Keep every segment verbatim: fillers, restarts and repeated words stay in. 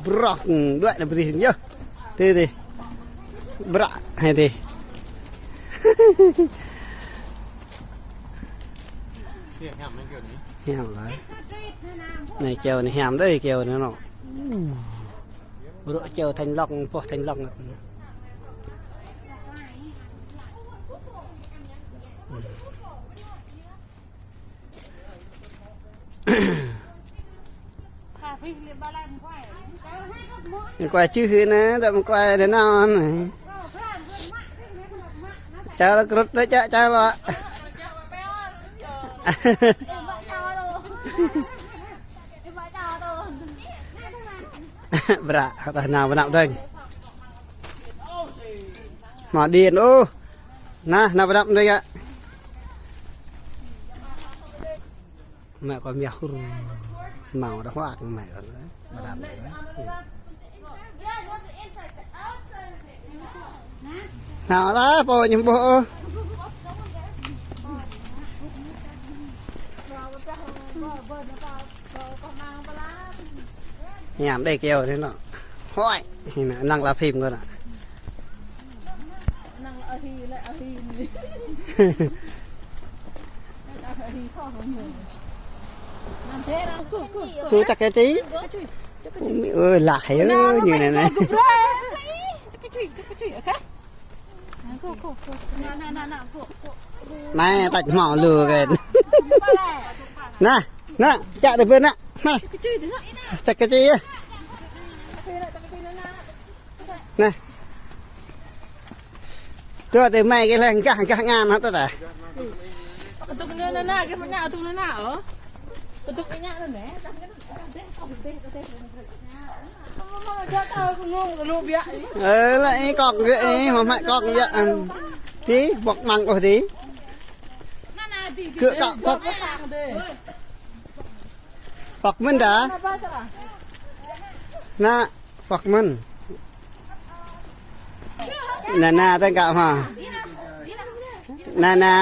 Brŏk, đuaĭ anai brơi yơh. Tui tui. Bră, hai tui. Hiam lơi. Anai kơyâo anai hiam đơi, kơyâo anai nŏ. Rŏ kơyâo thanh long, boh thanh long. Mơ̆ng kuai čư̆ hĭ anai, dŏ mơ̆ng kuai anai nao anai. Čar krŭt đơi čă, čar lŏ. Bră, tah nao bơnăp dơ̆ng. Hmâo điện ôh. Nah, nao bơnăp dơ̆ng yơh. Mă kơ miah hur. Hmâo đah huă mă kơ bơnăp dơ̆ng. Nao lah, pô ñu ƀuh ôh. Hiam đơi kơyâo anai nŏ. Hơi, anai nŏ, năng la phim kơ nŏ. Năng la ahi, la ahi. Năng la ahi, sao không? Năng thế nào? Kơ, kơ, kơ. Kơ chắc cái chi? Chắc cái chi? Ôi, lạ hay ơi, như này này. Chắc cái chi? Chắc cái chi? Ok. Anai, tač hmâo lu kơ. Nah, nah, čă tơ ƀơi nah. Nah. Čă kơ čih yơh. Nah. Tui tơ mai kơ lĕ gah, gah ngăn hă tơ tah. Tŭk anai, anai, anai, kơ mă ngă tŭk anai, anai, ôh. Tŭk anai, anai, anai. Ơ, lĕ ih kŏk gơ̆ ih, hmâo hmă kŏk gơ̆. Ti, pŏk măng ôh ti. Gơ̆ kŏk pŏk. Pŏk mơ̆n dah. Nah, pŏk mơ̆n. Nana tơ kă hmâo. Nana.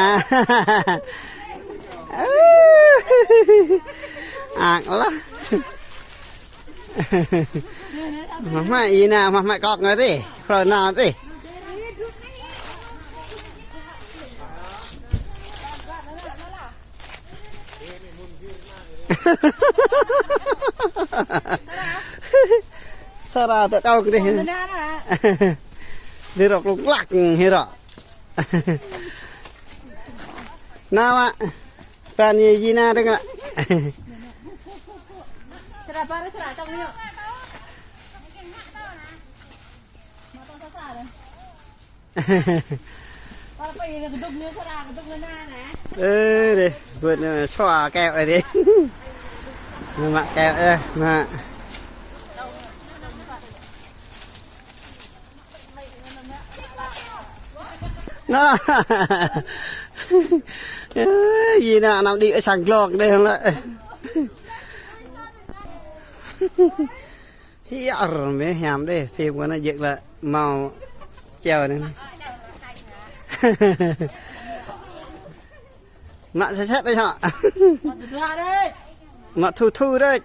Ang lah. Mă mă ih nao, mă mă kŏk ngă tih. Phrâo nao tih. Sara tơ čô kơ tih. Tơlơi rŏk lŭk lăk hĭ rŏ. Nao mă. Pran ye Yina dơ̆ng mă. Ơ, dih, bưt anai sua keo dih. Anai mă keo dih, mă. Nah. Ơ, Yina anăm đĭ sang glông dih lĕ. Hiăr mơ̆ hiam đơi, phim kơ anai jek lĕ hmâo čeo anai. Mă sĕt sĕt đơi hă. Mă thu thu đơi.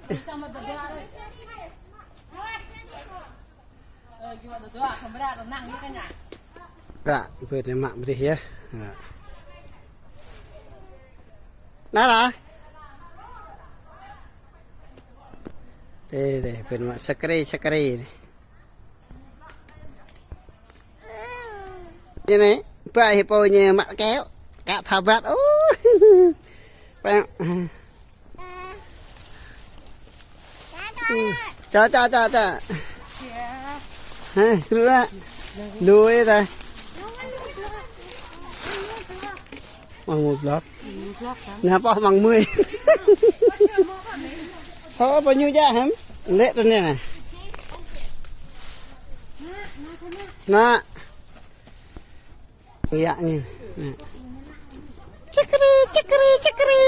Pră, bưt anai mă brih yơh. Nah lah. Dih, dih, bưt mă sakri, sakri. Anai, ƀai hĭ pô ñu mă keo. Kă tha ƀăt. Ôh. Păng. Ča, ča, ča, ča. Hă, krư̆ lah. Lui ta. Măng mui blŏk. Nao pơ măng mui. Hơ, pơ ñu ja hăm. Lĕ tơ anai nă. Nă. Yă ñu. Čakri, čakri, čakri.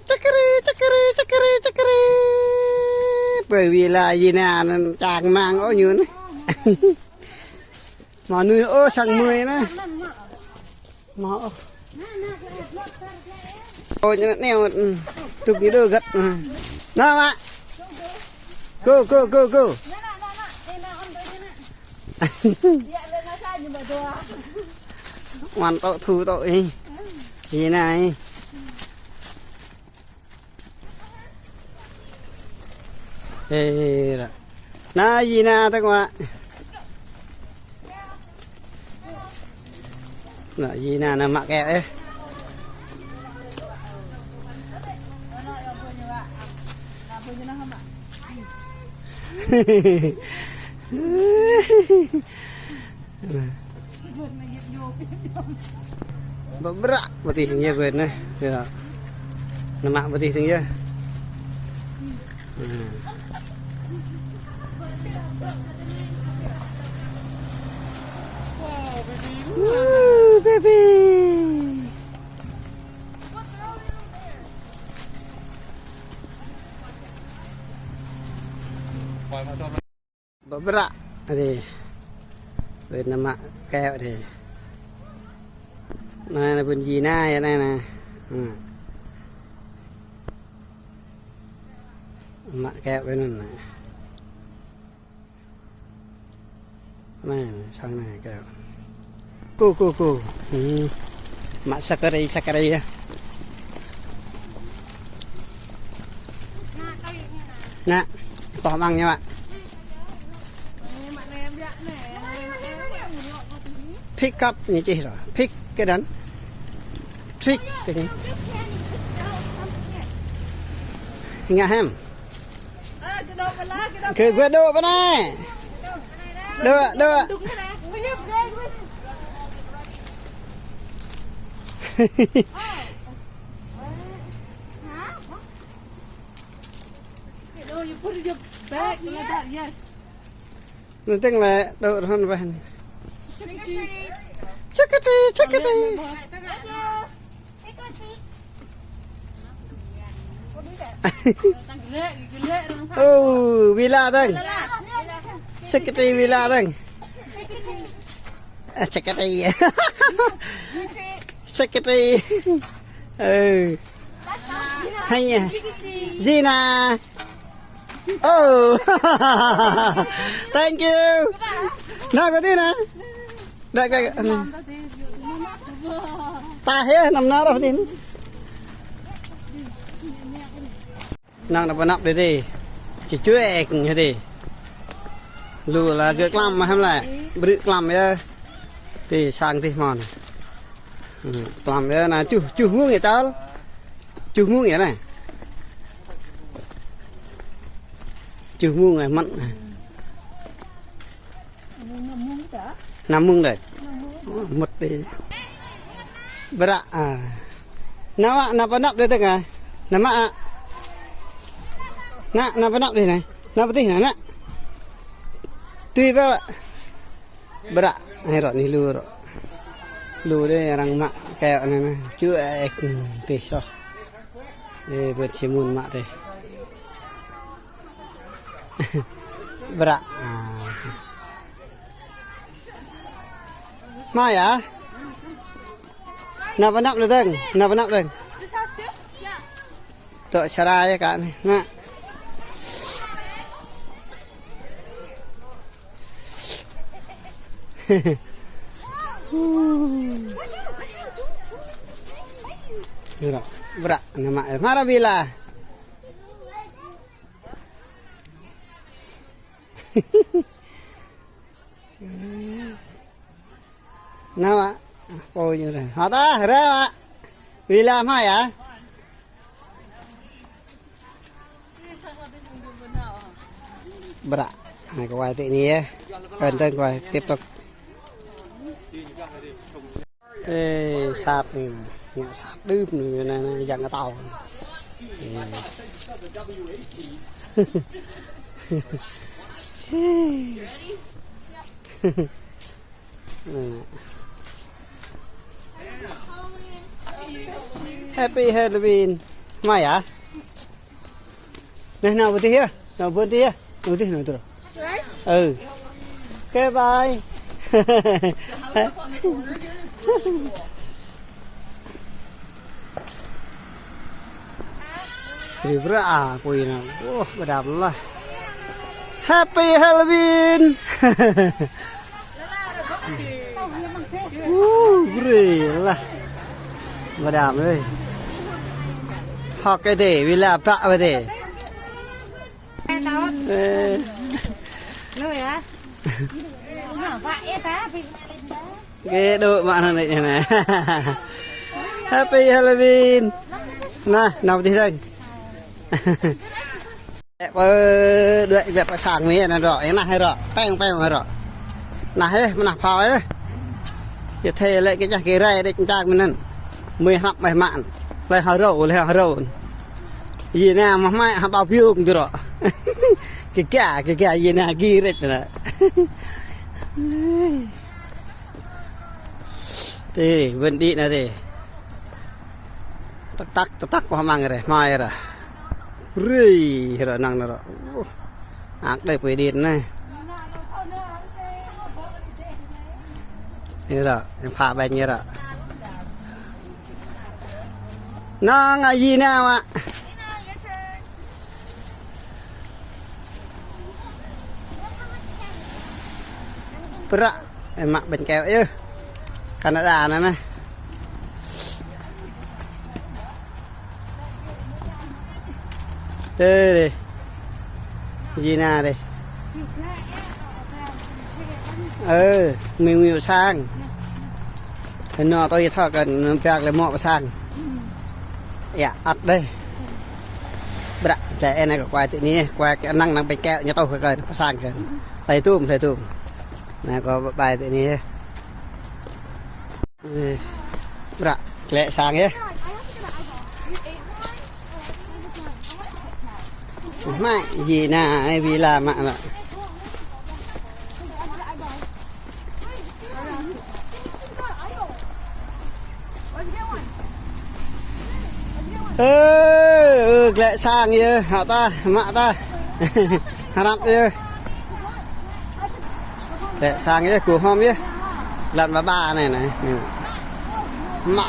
Čakri, čakri, čakri, čakri. Pơ wĭ la Yina anŭn čang mang ôh ñu nă. Mă nuih ôh sang mui nă. Mă ôh. Ôi, ñu anŭn neo, ừ. Tŭk ñu đơ găt. Nao, mă. Go, go, go, go. Ngoan tŏ thu tŏ ih. Ih nai. Ê, ră. Na, Yina tơ kua. Na, Yina na mă kĕ ê. Bơbră pơtih ñu gơ̆t neh. Yơh. Nao mă pơtih tơ̆ng yơh. Woo, baby. Bơbră. Adih. Wơ̆t nao mă kĕ adih. Anai na ƀun Yina yơh anai na. Hmm. Mă kĕ wơ̆t anŭn na. Anai, sang anai kĕ. Ku, ku, ku. Hmm. Mă săkri, săkri yơh. Na, tŏh măng ñu mă. Pick up ñu čih rŏ. Pick kơ đan. Trick kơ ñu. Ngă hĕm. Kơ gua dŏ pơ anai. Dŏ, dŏ. No, you put your bag like that, yes. Anŭn tơ̆ng lĕ dŏ rơhăn weh. Trick or treat. Trick or treat, trick or treat. Ơ, Vila dơ̆ng. Trick or treat Vila dơ̆ng. Ơ, trick or treat. Trick or treat. Ơ. Hai ya. Yina. Oh. Thank you. Na, kơ adih na. Đa kơ, hmm. Ta hĕ, năm na rŏh adih. Năng na pơnăp adih adih. Či čuĕ kơ adih. Lu la gơ̆ klăm mơ̆ hăm lĕ. Brư̆ klăm yơh. Adih sang adih mơ̆n. Hmm, klăm yơh na čuh, čuh mông yơh čal. Čuh mông yơh anai. Čuh mông yơh mơ̆n. Năm mông đôč. Mơ̆t adih. Bră, a. Nao mă, nao pơnăp adih tơ̆ng a. Nao mă a. Na, nao pơnăp adih anai. Nao pơtih na, na. Tui pơ. Bră, ai rŏ anai lu rŏ. Lu adih arăng mă kĕ anai na. Čuĕ, eh, adih soh. Eh, ƀơ̆t Simon mă adih. Bră. A. Hmâo yơh. Nao pơnăp adih dơ̆ng, nao pơnăp dơ̆ng. Tŏ sara yơh kơ anai. Na. Bră, bră, nao mă, hmâo ră Vila. Nao mă, pô ñu ră. Hă ta, ră mă. Vila hmâo yơh. Bră, anai kơ wai tĕ anai yơh. Kơ tơ̆ng kơ wai tiếp tục. Ê, sat anai, ngă sat đưm anai, anai, anai, yang kơ tao. Ê. Anai. Happy Halloween. Hmâo yơh. Neh, nao pơ adih yơh. Nao pơ adih yơh. Nao pơ adih, nao truh. Right? Ừ. Okay, bye. Ih, brơi a, kui anŭn. Wah, ƀơđam lah. Happy Halloween. Woo, brơi lah. Ƀơđam ơi. Hŏk kơ dê, wĭ la ƀă wơ̆t dê. Ơ. Lu ya. Ƀă ih ta, ƀing Kê đô mă anŭn anai. Happy Halloween. Nah, nao pơ dih dơ̆ng. Lĕ pơ đuaĭ lĕ pơ sang mi anŭn rŏ, yang nah rŏ, peng peng rŏ. Nah ih, mơnah phao ih. Yơh thê lĕ kơ čah kơ rai đĕč čang mơnăn. Mui hrăp mui mă. Lĕ hơrô, lĕ hơrô. Yơh nah mă mă hă ƀao biung tơ rŏ. Kơ kơ, kơ kơ yơh nah gĭ rĕč nah. Tê, ƀing đĭ anai tê. Tăk tăk, tăk tăk, pơh măng rê, hmai rê. Rê, rê năng nê rê. Uh, ang đê pui đĭ anai. Anai rê, yang pha ƀañ anai rê. Năng ai yơh anai mă. Prăk, ơ, mă ƀañ keo yơh. Canada anai neh. Tê đê. Yơh anai đê. Ơ, mơ̆ng mơ̆ng pơ sang. Hơnŭn tui thâo kơ anŭn biă lĕ mŏ pơ sang. Yơh, ăt đê. Prăk, tơlơi anai kơ kuai tơ anai, kuai kơ năng năng ƀañ keo ñu tŏ kơ pơ sang kơ. Tơlơi tŭm, tơlơi tŭm. Anai kơ ƀai tơ anai. Ơ, prăk, tơlơi sang yơh. Mă, yơh anai, ơ, wĭ la mă anai. Ơ, ơ, tơlơi sang yơh, hă ta, mă ta. Hrăp yơh. Tơlơi sang yơh, gŭ hom yơh. Lăn ba ba anai anai. Mă.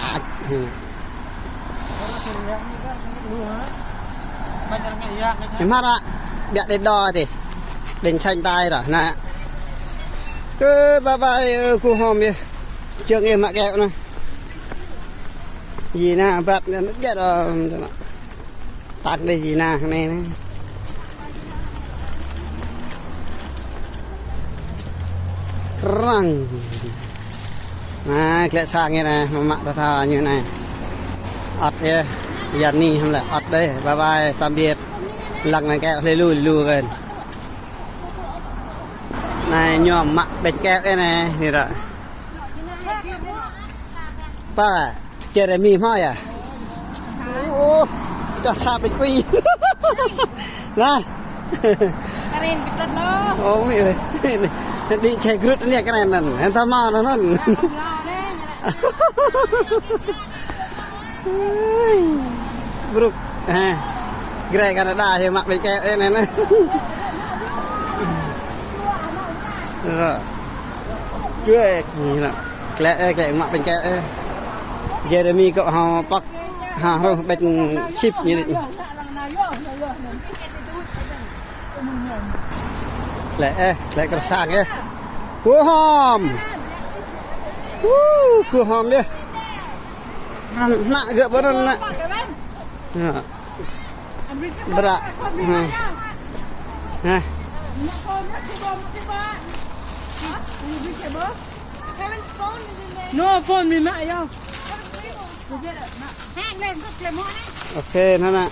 Ih mă ră, biă đĕn đô tê. Đĕn sanh tai ră, anai. Ơ, bye bye, ơ, gŭ hom yơh. Čơng ih mă keo anai. Yơh anai, ƀăt anai, djơ̆ ră, anai. Tăk đê yơh anai, anai, anai. Krăng. Anai, tơlơi sang yơh anai, mă mă ta thâo ñu anai. Ăt yơh, yơh anai hăm lĕ, ăt đê, bye bye, tạm biệt. Lăng anai keo hlơi lu, lu kơn. Anai, ñu mă ƀañ keo yơh anai, anai ră. Pă. Jeremy hmâo yơh. Ôh, čah sa ƀĕ kui. Lah. Karen kơ prăt lŏ. Ơ, mi ơi. Đĭ čeh grŭt anai karen anŭn. Hơnŭn ta hmâo anŭn anŭn. Bruk. Hă. Gre Canada hă mă ƀĕ keo anai anŭn. Ră. Gue, anai. Klĕ, ơ, klĕ mă ƀañ keo, ơ. Jeremy kơ hă păk, hă, hruh ƀañ chip ñu đĭ. Klĕ, ơ, klĕ kơ sang, ơ. Gŭ hom. Woo, gŭ hom yơh. Anŭn, anŭn gơ̆ ƀơi anŭn anŭn. Hă. Bruă. Hă. Hă. No phone mi mă yơh. Ôkê, anŭn anŭn.